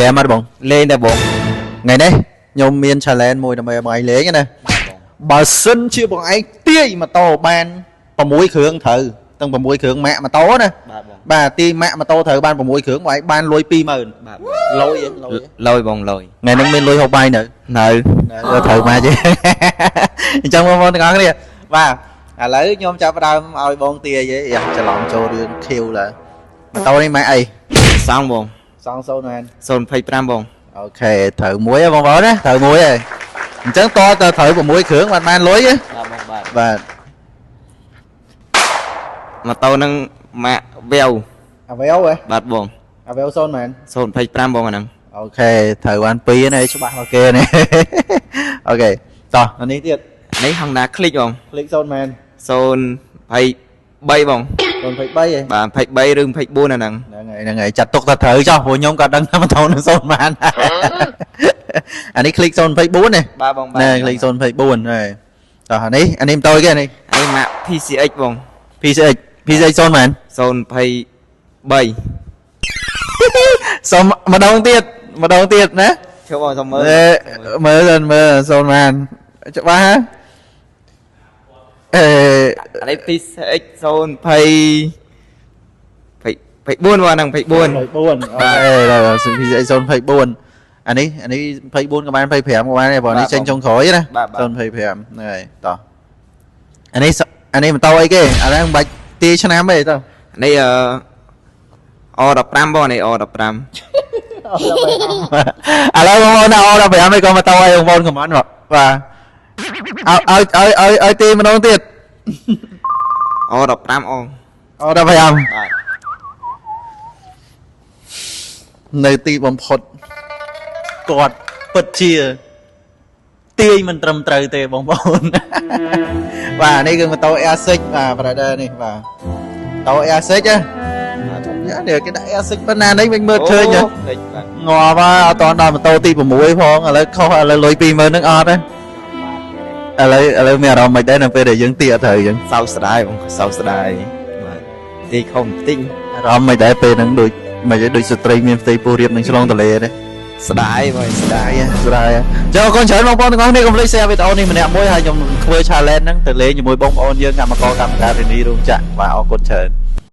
ហ្គេមអត់បង លេងតែបង ថ្ងៃនេះខ្ញុំមាន challenge មួយដើម្បីឲ្យបងឯងលេងណាបើសិនជាបងឯងទាយម៉ូតូបាន6គ្រឿងត្រូវទាំង6គ្រឿងម៉ាកម៉ូតូណា បាទបង បាទទាយម៉ាកម៉ូតូត្រូវបាន6គ្រឿងបងឯងបានលុយ20000 បាទ លុយហ៎លុយហ៎ លយបងលយ ថ្ងៃនេះមានលុយហូបបាយនៅ នៅ នៅត្រូវមកទេអញ្ចឹងបងប្អូនទាំងអស់គ្នាបាទឥឡូវខ្ញុំចាប់ផ្ដើមឲ្យបងទាយឯងយ៉ាច្រឡំចូលរឿងខៀវឡើយម៉ូតូនេះម៉ាកអី សងបង សងសូន្យមែន 025បង OK ត្រូវមួយហ៎បងប្អូនណាត្រូវមួយហ៎អញ្ចឹងតើត្រូវ6គ្រឿងបានបានលុយហ៎ បាទបងបាទ បាទ ម៉ូតូហ្នឹងម៉ាកវែវ អាវែវហ៎ បាទបង អាវែវសូន្យមែន 025បងអាហ្នឹង OK ត្រូវបាន2នេះច្បាស់មកគេនេះ OK តោះអានេះទៀត នេះ Honda Click បង Click សូន្យមែន 023បង 023ហ៎ បាទ23ឬ24អាហ្នឹង ហ្នឹងហើយហ្នឹងហើយចាត់ទុកថាត្រូវចោះព្រោះខ្ញុំក៏ដឹងថាម៉ូតូនឹងសូន្យបានអានេះ Click 024នេះ បាទបងបាទ ណែ Click 024ហើយតោះអានេះអានេះម៉ូតូគេនេះ អានេះម៉ាក PCX បង PCX PCX សូន្យមែន 023 សុំម្ដងទៀតម្ដងទៀតណា ជប់បងសុំមើល អេមើលសិនមើលសូន្យបានច្បាស់ហ៎អេ អានេះ PCX 0 24បងអាហ្នឹង24 24បាទអេដល់ PCX 024អានេះអានេះ24ក៏បាន25ក៏បានដែរព្រោះនេះចេញចុងក្រោយណា025ហ្នឹងហើយតោះអានេះអានេះម៉ូតូអីគេអានេះមិនបាច់ទាយឆ្នាំទេតោះ នេះអឺ O15 បងនេះ O15 ឥឡូវបងប្អូនណាអូ15ឯងក៏ម៉ូតូអីបងប្អូនខមមិនបាទឲ្យឲ្យឲ្យឲ្យទាយម្ដងទៀត O15 អូ អូ15 បាទ នៅទីបំផុតគាត់ពិតជាទាយមិនត្រឹមត្រូវទេបងប្អូនបាទនេះគឺម៉ូតូ Air6 បាទ brother នេះបាទម៉ូតូ Air6 ហ៎នេះគេដាក់ Air6 ប៉ុណ្ណានេះវិញមើលឃើញហ៎ តិចបាទ ងាប់ហើយអត់តដល់ម៉ូតូទី6ផងឥឡូវខុសឥឡូវលុយ20000ហ្នឹងអត់ទេឥឡូវឥឡូវមានអារម្មណ៍មិនដែរនៅពេលដែលយើងទាអត់ត្រូវអញ្ចឹង សោកស្ដាយបងសោកស្ដាយបាទទីខំបន្តិច អារម្មណ៍មិនដែរពេលហ្នឹងដូចមិនដែរដូចស្ត្រីមានផ្ទៃពោះរៀបនឹងឆ្លងទន្លេទេ ស្ដាយបងស្ដាយ ស្ដាយចុះអរគុណច្រើនបងប្អូនទាំងអស់គ្នាកុំភ្លេច share វីដេអូនេះម្នាក់មួយហើយខ្ញុំធ្វើ challenge ហ្នឹងទៅលេងជាមួយបងប្អូនយើងកម្មករកម្មការនីរោងចក្របាទអរគុណច្រើន។